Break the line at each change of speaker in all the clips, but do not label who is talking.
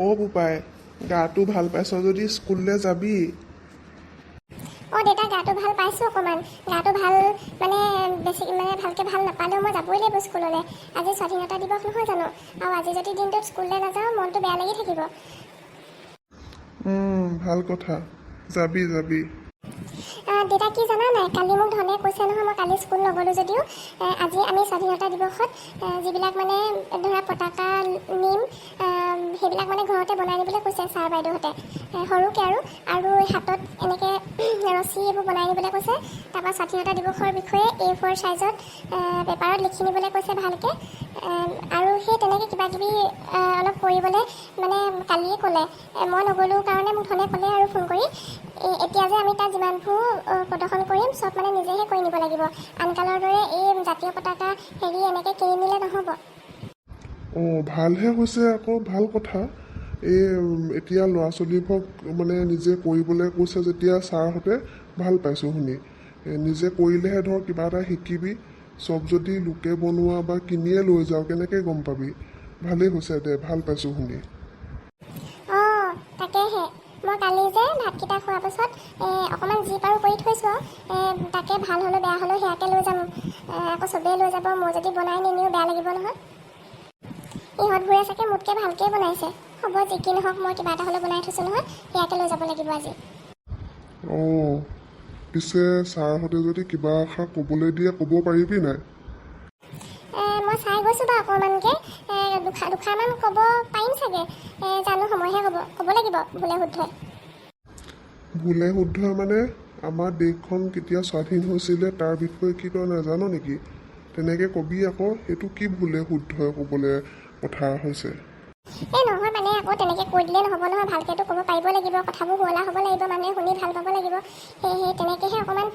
অ' বোপাই, গাটো ভাল পাইছ যদি স্কুললৈ যাবি।
অঁ দেউতা, গাটো ভাল পাইছোঁ অকণমান। গাটো ভাল মানে বেছি মানে ভালকৈ ভাল নাপালেও মই যাবই লাগিব স্কুললৈ। আজি স্বাধীনতা দিৱস নহয় জানো? আৰু আজি যদি দিনটোত স্কুললৈ নাযাওঁ, মনটো বেয়া লাগি থাকিব।
ভাল কথা, যাবি যাবি।
দেউতা, কি জানা নাই, কালি মোক ধনে কৈছে নহয়, মই কালি স্কুল নগ'লোঁ যদিও আজি আমি স্বাধীনতা দিৱসত যিবিলাক মানে ধৰা পতাকা নিম, সেইবিলাক মানে ঘৰতে বনাই নিবলৈ কৈছে ছাৰ বাইদেউহঁতে, সৰুকৈ আৰু আৰু হাতত এনেকৈ ৰছী এইবোৰ বনাই নিবলৈ কৈছে। তাৰপৰা স্বাধীনতা দিৱসৰ বিষয়ে এ4 চাইজত পেপাৰত লিখি নিবলৈ কৈছে ভালকৈ। আৰু সেই তেনেকৈ কিবা কিবি অলপ কৰিবলৈ মানে কালিয়ে ক'লে। মই নগ'লোঁ কাৰণে মোক ধনে ক'লে আৰু ফোন কৰি, এতিয়া যে আমি তাত যিমানবোৰ প্ৰদৰ্শন কৰিম, চব মানে নিজেহে কৰি নিব লাগিব। আনকালৰ দৰে এই জাতীয় পতাকা হেৰি এনেকৈ কিনি নিলে নহ'ব।
অঁ, ভালহে হৈছে আকৌ, ভাল কথা। এই এতিয়া ল'ৰা ছোৱালীবোৰক মানে নিজে কৰিবলৈ কৈছে যেতিয়া ছাৰহঁতে, ভাল পাইছোঁ শুনি। নিজে কৰিলেহে ধৰ কিবা এটা শিকিবি। চব যদি লোকে বনোৱা বা কিনিয়ে লৈ যাওঁ, কেনেকৈ গম পাবি? ভালেই হৈছে দে, ভাল পাইছোঁ শুনি।
অঁ, তাকেহে মই কালি যে ভাতকেইটা খোৱাৰ পাছত অকণমান যি পাৰোঁ কৰি থৈছোঁ আৰু তাকে ভাল হ'লেও বেয়া হ'লেও সেয়াকে লৈ যাম। আকৌ চবেই লৈ যাব, মই যদি বনাই নিনিও বেয়া লাগিব নহয়। ইহঁতবোৰে চাগে মোতকৈ ভালকৈ বনাইছে। হ'ব, যি কি নহওক, মই কিবা এটা হ'লেও বনাই থৈছোঁ নহয়, সেয়াকে লৈ যাব লাগিব আজি।
অঁ, পিছে ছাৰহঁতে যদি কিবা এষাৰ ক'বলৈ দিয়ে, ক'ব পাৰিবি নাই?
মই চাই গৈছোঁ বাৰু অকণমানকৈ, দুষাৰমান ক'ব পাৰিম চাগে। জানো, সময়হে ক'ব। ক'ব লাগিব ভুলে শুদ্ধই।
ভুলে শুদ্ধ মানে আমাৰ দেশখন কেতিয়া স্বাধীন হৈছিলে তাৰ বিষয়ে কি তই নাজান নেকি? তেনেকৈ কবি আকৌ। সেইটো কি ভুলে শুদ্ধই ক'বলৈ কথা হৈছে?
এই নহয়, মানে আকৌ তেনেকৈ কৈ দিলে নহ'ব নহয়, ভালকৈতো ক'ব পাৰিব লাগিব। কথাবোৰ শুৱলা হ'ব লাগিব, মানুহে শুনি ভাল পাব লাগিব। সেই তেনেকৈহে অকণমান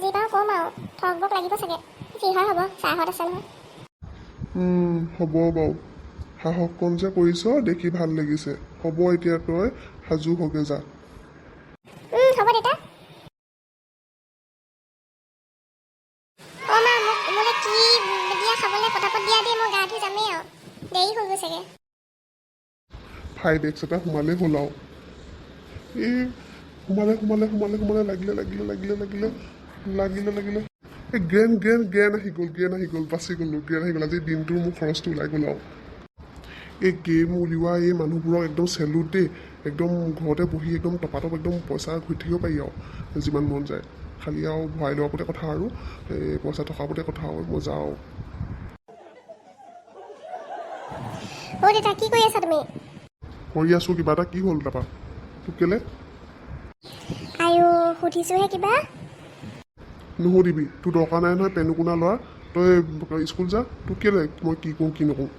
যি পাৰোঁ ক'ম আৰু। থক বক লাগিব চাগে। যি হয় হ'ব, ছাৰহঁত আছে নহয়।
হ'ব বাৰু, সাহসকণ যে কৰিছ দেখি ভাল লাগিছে। হ'ব, এতিয়া তই সাজু হগে যা।
হ'ব দেউতা। অ' মা, মোক মোলৈ কি দিয়া খাবলৈ? পটাপট দিয়া দেই, মই গা ধুই যামেই আৰু, দেৰি হৈ গৈছেগৈ।
5X এটা সোমালেই হ'ল আৰু। এই সোমালে সোমালে সোমালে সোমালে, লাগিলে লাগিলে লাগিলে লাগিলে লাগিলে লাগিলে। এই গ্ৰেন গ্ৰেন গ্ৰেন আহি গ'ল, গ্ৰেন আহি গ'ল, বাচি গ'লোঁ। গ্ৰেন আহি গ'ল, আজি দিনটোৰ মোৰ খৰচটো ওলাই গ'ল আৰু। এই গেম উলিওৱা এই মানুহবোৰক একদম চেলুট দেই। একদম ঘৰতে বহি একদম টপাটপ একদম পইচা ঘূৰি থাকিব পাৰি আৰু যিমান মন যায়। খালি আৰু ভৰাই লোৱাৰ ওপৰতে কথা আৰু এই পইচা থকাৰ ওপৰতে কথা আৰু। মই যাওঁ।
অ' দেউতা, কি কৰি আছা তুমি?
কৰি আছোঁ কিবা এটা। কি হ'ল তাৰপা তোক কেলে?
আইঅ, সুধিছোঁহে কিবা।
নুসুধিবি, তোৰ দৰকাৰ নাই নহয়। পেনুকোনা ল'ৰা, তই স্কুল যা। তোক কেলে মই কি কওঁ কি নকওঁ?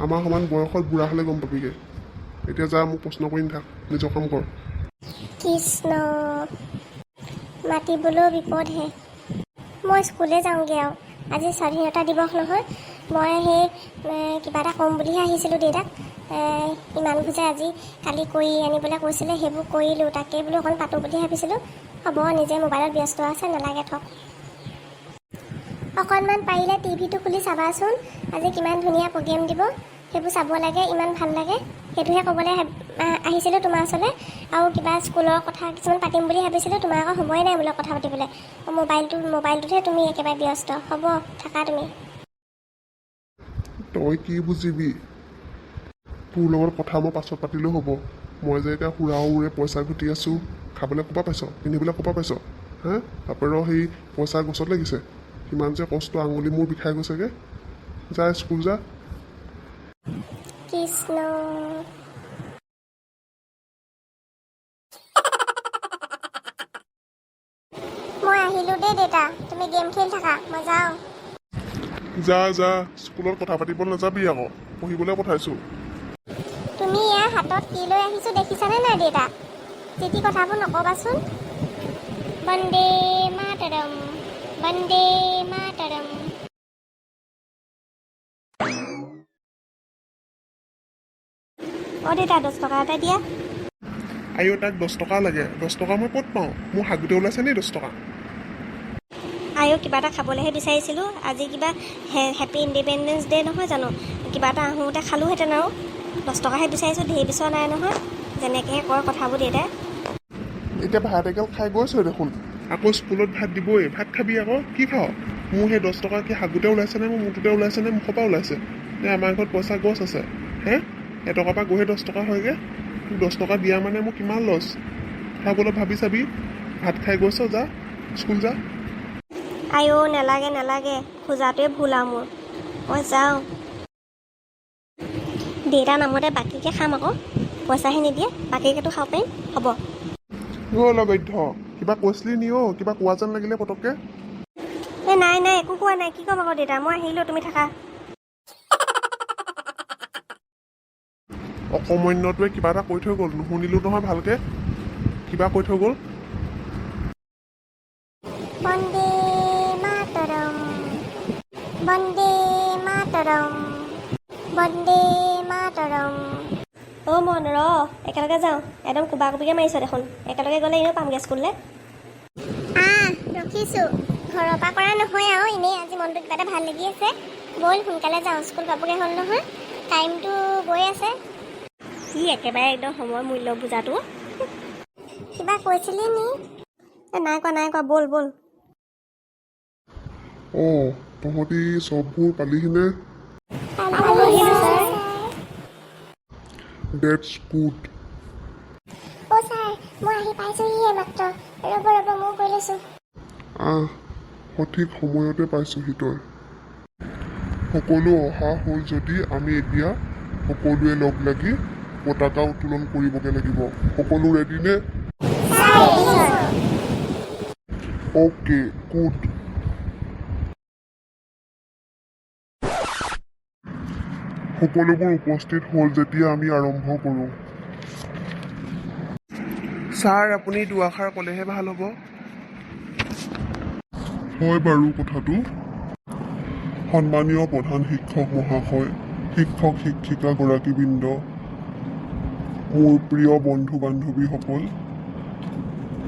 আমাৰ সমান বয়সত বুঢ়া হ'লে গম পাবিগৈ। এতিয়া যা, মোক প্ৰশ্ন কৰি নাথাক, নিজৰ কাম কৰ।
কৃষ্ণ, মাতিবলৈও বিপদহে। মই স্কুললৈ যাওঁগৈ আৰু। আজি স্বাধীনতা দিৱস নহয়। মই সেই কিবা এটা ক'ম বুলিহে আহিছিলোঁ দেউতাক। ইমানবোৰ যে আজি কালি কৰি আনিবলৈ কৈছিলে, সেইবোৰ কৰিলোঁ, তাকে বোলো অকণ পাতোঁ বুলি ভাবিছিলোঁ। হ'ব, নিজে মোবাইলত ব্যস্ত আছে, নালাগে থওক। অকণমান পাৰিলে টিভিটো খুলি চাবাচোন, আজি কিমান ধুনীয়া প্ৰগ্ৰেম দিব, সেইবোৰ চাব লাগে, ইমান ভাল লাগে। সেইটোহে ক'বলৈ আহিছিলোঁ তোমাৰ ওচৰলৈ। আৰু কিবা স্কুলৰ কথা কিছুমান পাতিম বুলি ভাবিছিলোঁ। তোমাৰ আকৌ সময়ে নাই বোলে কথা পাতিবলৈ। মোবাইলটোতহে তুমি একেবাৰে ব্যস্ত। হ'ব, থাকা তুমি।
তই কি বুজিবি? তোৰ লগত কথা মই পাছত পাতিলেও হ'ব। মই যে এতিয়া সুৰা উৰে পইচা ঘটি আছোঁ, খাবলৈ ক'ৰপৰা পাইছ, পিন্ধিবলৈ ক'ৰপৰা পাইছ? হা, তাৰপৰা সেই পইচা গছত লাগিছে। কিমান যে কষ্ট, আঙুলি মোৰ বিষাই গৈছেগৈ। যা, স্কুল যা।
কৃষ্ণ, মই আহিলোঁ দেই দেউতা, তুমি গেম খেলি থাকা, মই যাওঁ।
যা যা, স্কুলত কথা পাতিব নাযাবি আকৌ, পঢ়িবলৈ পঠাইছোঁ।
তুমি ইয়াৰ হাতত কি লৈ আহিছোঁ দেখিছানে নাই দেউতা? যি টি কথাবোৰ নক'বাচোন। বন্দে মাতৰম, বন্দে মাতৰম।
অ' দেউতা, 10 টকা এটা দিয়া।
আইঅ, তাক 10 টকা লাগে? 10 টকা মই ক'ত পাওঁ? মোৰ হাগুতে ওলাইছে নি 10 টকা?
আইঅ, কিবা এটা খাবলৈহে বিচাৰিছিলোঁ। আজি কিবা হেপী ইণ্ডিপেণ্ডেঞ্চ ডে নহয় জানো? কিবা এটা আহোঁতে খালোহেঁতেন আৰু। 10 টকাহে বিচাৰিছোঁ, ধেৰ বিচৰা নাই নহয়। যেনেকৈহে কয় কথাবোৰ দেউতাই।
এতিয়া ভাত এগাল খাই গৈছ দেখোন, আকৌ স্কুলত ভাত দিবই, ভাত খাবি আকৌ। কি খাৱ? মোৰ সেই 10 টকা কি হাগুতে ওলাইছে নে মোৰ মুঠতে ওলাইছে নে মুখৰ পৰা ওলাইছে নে? আমাৰ ঘৰত পইচা গছ আছে হে? 1 টকাৰ পৰা গৈহে 10 টকা হয়গৈ। তোক 10 টকা দিয়া মানে মোৰ কিমান লছ, কথাবোৰ অলপ ভাবি চাবি। ভাত খাই গৈছ, যা স্কুল যা।
আইঅ, নালাগে নালাগে, খোজাটোৱে ভুল আৰু মোৰ। মই যাওঁ, দেউতাৰ নামতে বাকীকে খাম আকৌ। পইচাহে নিদিয়ে, বাকীকেতো খাব পাৰিম। হ'ব।
অ' লগধ্য, কিবা কৈছিলি নি অ'? কিবা কোৱা যেন লাগিলে পটককৈ।
এই নাই নাই, একো কোৱা নাই। কি ক'ম আকৌ দেউতা? মই আহিলোঁ, তুমি থাকা।
অকমান্যটোৱে কিবা এটা কৈ থৈ গ'ল, নুশুনিলোঁ নহয় ভালকে। কিবা কৈ থৈ গ'ল।
বন্দে মাতৰম, বন্দে মাতৰম, বন্দে মাতৰম।
অ' মন, ৰ, একেলগে যাওঁ। একদম কোবা কোবিকে মাৰিছ দেখোন। একেলগে গ'লে এনেও পামগৈ স্কুললৈ।
আহ, ৰখিছোঁ। ঘৰৰ পৰা কৰা নহয় আৰু, এনেই আজি মনটো কিবা এটা ভাল লাগি আছে। ব'ল সোনকালে যাওঁ, স্কুল পাবগৈ হ'ল নহয়, টাইমটো গৈ আছে।
কি একেবাৰে একদম সময় মূল্য বুজাটো।
কিবা কৈছিলি নি?
এ নাই কোৱা, নাই কোৱা। ব'ল ব'ল।
অঁ, তহঁতি চববোৰ পালিহিনে?
পালোহি sir.
That's good.
O sir, মই আহি পাইছোহিহে মাত্ৰ। ৰ'ব ৰ'ব, ময়ো গৈ লৈছোঁ।
আহ, সঠিক সময়তে পাইছোহি তই। সকলো অহা হ'ল যদি আমি এতিয়া সকলোৱে লগ লাগি পতাকা উত্তোলন কৰিবগৈ লাগিব। সকলো ৰেডি নে? Okay, good. সকলোবোৰ উপস্থিত হ'ল যেতিয়া আমি আৰম্ভ কৰোঁ।
ছাৰ, আপুনি দুআষাৰ ক'লেহে ভাল হ'ব।
হয় বাৰু কথাটো। সন্মানীয় প্ৰধান শিক্ষক মহাশয়, শিক্ষক শিক্ষিকাগৰাকীবৃন্দ, মোৰ প্ৰিয় বন্ধু বান্ধৱীসকল,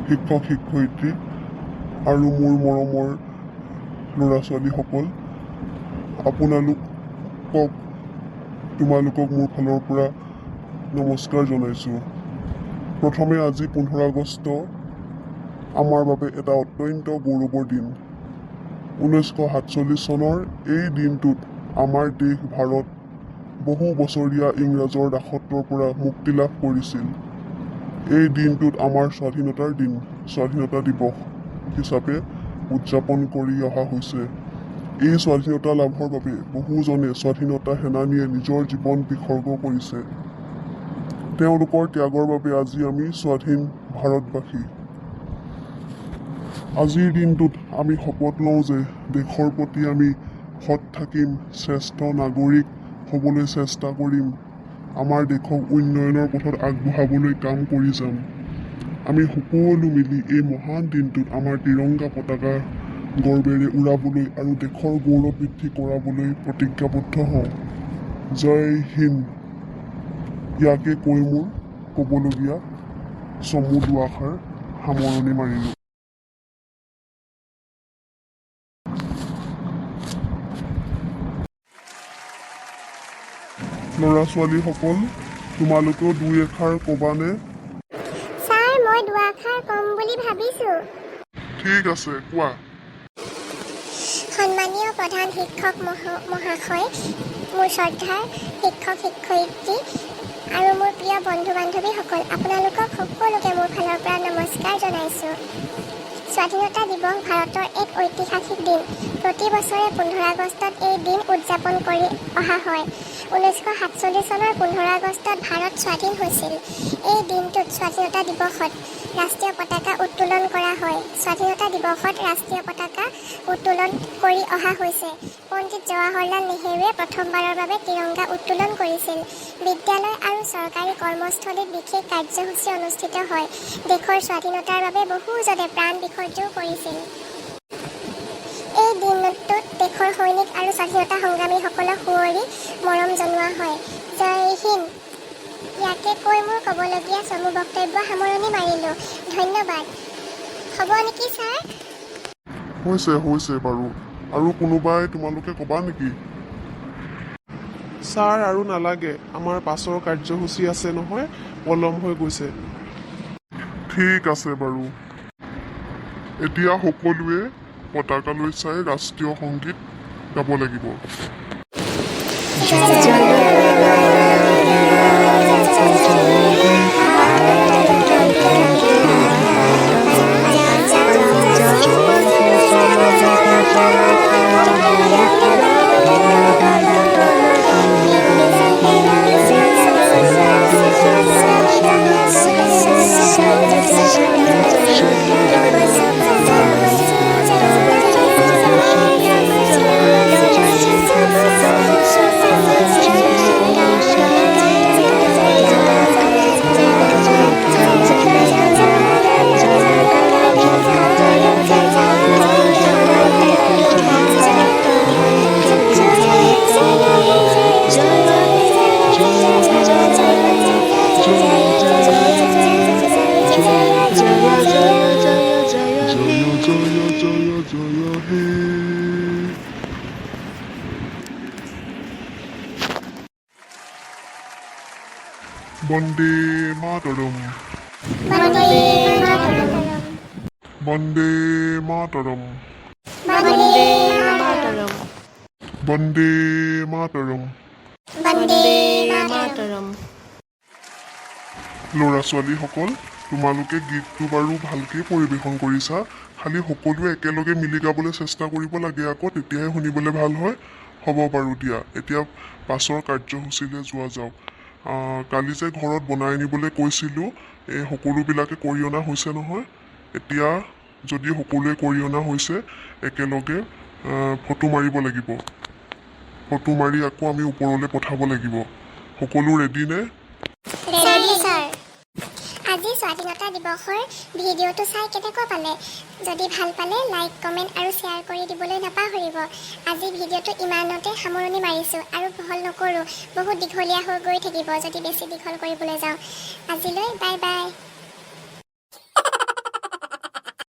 শিক্ষক শিক্ষয়িত্ৰী আৰু মোৰ মৰমৰ ল'ৰা ছোৱালীসকল, আপোনালোকক তোমালোকক মোৰ ফালৰ পৰা নমস্কাৰ জনাইছোঁ। প্ৰথমে আজি 15 আগষ্ট আমাৰ বাবে এটা অত্যন্ত গৌৰৱৰ দিন। 1947 চনৰ এই দিনটোত আমাৰ দেশ ভাৰত বহু বছৰীয়া ইংৰাজৰ দাসত্বৰ পৰা মুক্তি লাভ কৰিছিল। এই দিনটোত আমাৰ স্বাধীনতাৰ দিন, স্বাধীনতা দিৱস হিচাপে উদযাপন কৰি অহা হৈছে। এই স্বাধীনতা লাভৰ বাবে বহুজনে স্বাধীনতা সেনানীয়ে নিজৰ জীৱন বিসৰ্গ কৰিছে। তেওঁলোকৰ ত্যাগৰ বাবে আজি আমি স্বাধীন ভাৰতবাসী। আজিৰ দিনটোত আমি শপত লওঁ যে দেশৰ প্ৰতি আমি সৎ থাকিম, শ্ৰেষ্ঠ নাগৰিক হ'বলৈ চেষ্টা কৰিম, আমাৰ দেশক উন্নয়নৰ পথত আগবঢ়াবলৈ কাম কৰি যাম। আমি সকলো মিলি এই মহান দিনটোত আমাৰ তিৰংগা পতাকা গৰ্বেৰে উৰাবলৈ আৰু দেশৰ গৌৰৱ বৃদ্ধি কৰাবলৈ প্ৰতিজ্ঞাবদ্ধ হওঁ। জয় হিন্দ। ইয়াকে কৈ মোৰ ক'বলগীয়া চমু দুআষাৰ সামৰণি মাৰিলোঁ। ল'ৰা ছোৱালীসকল, তোমালোকেও দুই এষাৰ ক'বানে?
ছাৰ, মই দুআষাৰ ক'ম বুলি ভাবিছোঁ।
ঠিক আছে, কোৱা।
সন্মানীয় প্ৰধান শিক্ষক মহাশয়, মোৰ শ্ৰদ্ধাৰ শিক্ষক শিক্ষয়িত্ৰী আৰু মোৰ প্ৰিয় বন্ধু বান্ধৱীসকল, আপোনালোকক সকলোকে মোৰ ফালৰ পৰা নমস্কাৰ জনাইছোঁ। স্বাধীনতা দিৱস ভাৰতৰ এক ঐতিহাসিক দিন। প্ৰতি বছৰে 15 আগষ্টত এই দিন উদযাপন কৰি অহা হয়। 1947 চনৰ 15 আগষ্টত ভাৰত স্বাধীন হৈছিল। এই দিনটোত স্বাধীনতা দিৱসত ৰাষ্ট্ৰীয় পতাকা উত্তোলন কৰা হয়। স্বাধীনতা দিৱসত ৰাষ্ট্ৰীয় পতাকা উত্তোলন কৰি অহা হৈছে। পণ্ডিত জৱাহৰলাল নেহেৰুৱে প্ৰথমবাৰৰ বাবে তিৰংগা উত্তোলন কৰিছিল। বিদ্যালয় আৰু চৰকাৰী কৰ্মস্থলীত বিশেষ কাৰ্যসূচী অনুষ্ঠিত হয়। দেশৰ স্বাধীনতাৰ বাবে বহুজনে প্ৰাণ বিসৰ্জনো কৰিছিল। এই দিনটোত দেশৰ সৈনিক আৰু স্বাধীনতা সংগ্ৰামীসকলক সুঁৱৰি মৰম জনোৱা হয়। জয় হিন্দ। ইয়াকে কৈ মোৰ ক'বলগীয়া চমু বক্তব্য সামৰণি মাৰিলোঁ। ধন্যবাদ। হ'ব নেকি ছাৰ?
হৈছে হৈছে বাৰু। আৰু কোনোবাই তোমালোকে ক'বা নেকি?
ছাৰ, আৰু নালাগে, আমাৰ পাছৰ কাৰ্যসূচী আছে নহয়, পলম হৈ গৈছে।
ঠিক আছে বাৰু। এতিয়া সকলোৱে পতাকালৈ চাই ৰাষ্ট্ৰীয় সংগীত গাব লাগিব। জয় জয় জয় জয় হে। বন্দে মাতৰম।
বন্দে মাতৰম।
বন্দে মাতৰম।
বন্দে মাতৰম।
বন্দে মাতৰম।
বন্দে মাতৰম।
ল'ৰা ছোৱালীসকল, তোমালোকে গীতটো বাৰু ভালকৈ পৰিৱেশন কৰিছা, খালি সকলোৱে একেলগে মিলি গাবলৈ চেষ্টা কৰিব লাগে আকৌ, তেতিয়াহে শুনিবলৈ ভাল হয়। হ'ব বাৰু দিয়া, এতিয়া পাছৰ কাৰ্যসূচীলৈ যোৱা যাওক। কালি যে ঘৰত বনাই আনিবলৈ কৈছিলোঁ, এই সকলোবিলাকে কৰি অনা হৈছে নহয়? এতিয়া যদি সকলোৱে কৰি অনা হৈছে, একেলগে ফটো মাৰিব লাগিব। ফটো মাৰি আকৌ আমি ওপৰলৈ পঠাব লাগিব। সকলো ৰেডি নে?
Ready sir. আজি স্বাধীনতা দিৱসৰ ভিডিঅ'টো চাই কেনেকুৱা পালে? যদি ভাল পালে লাইক, কমেণ্ট আৰু শ্বেয়াৰ কৰি দিবলৈ নাপাহৰিব। আজি ভিডিঅ'টো ইমানতে সামৰণি মাৰিছোঁ, আৰু বহল নকৰোঁ। বহুত দীঘলীয়া হৈ গৈ থাকিব যদি বেছি দীঘল কৰিবলৈ যাওঁ। আজিলৈ বাই বাই।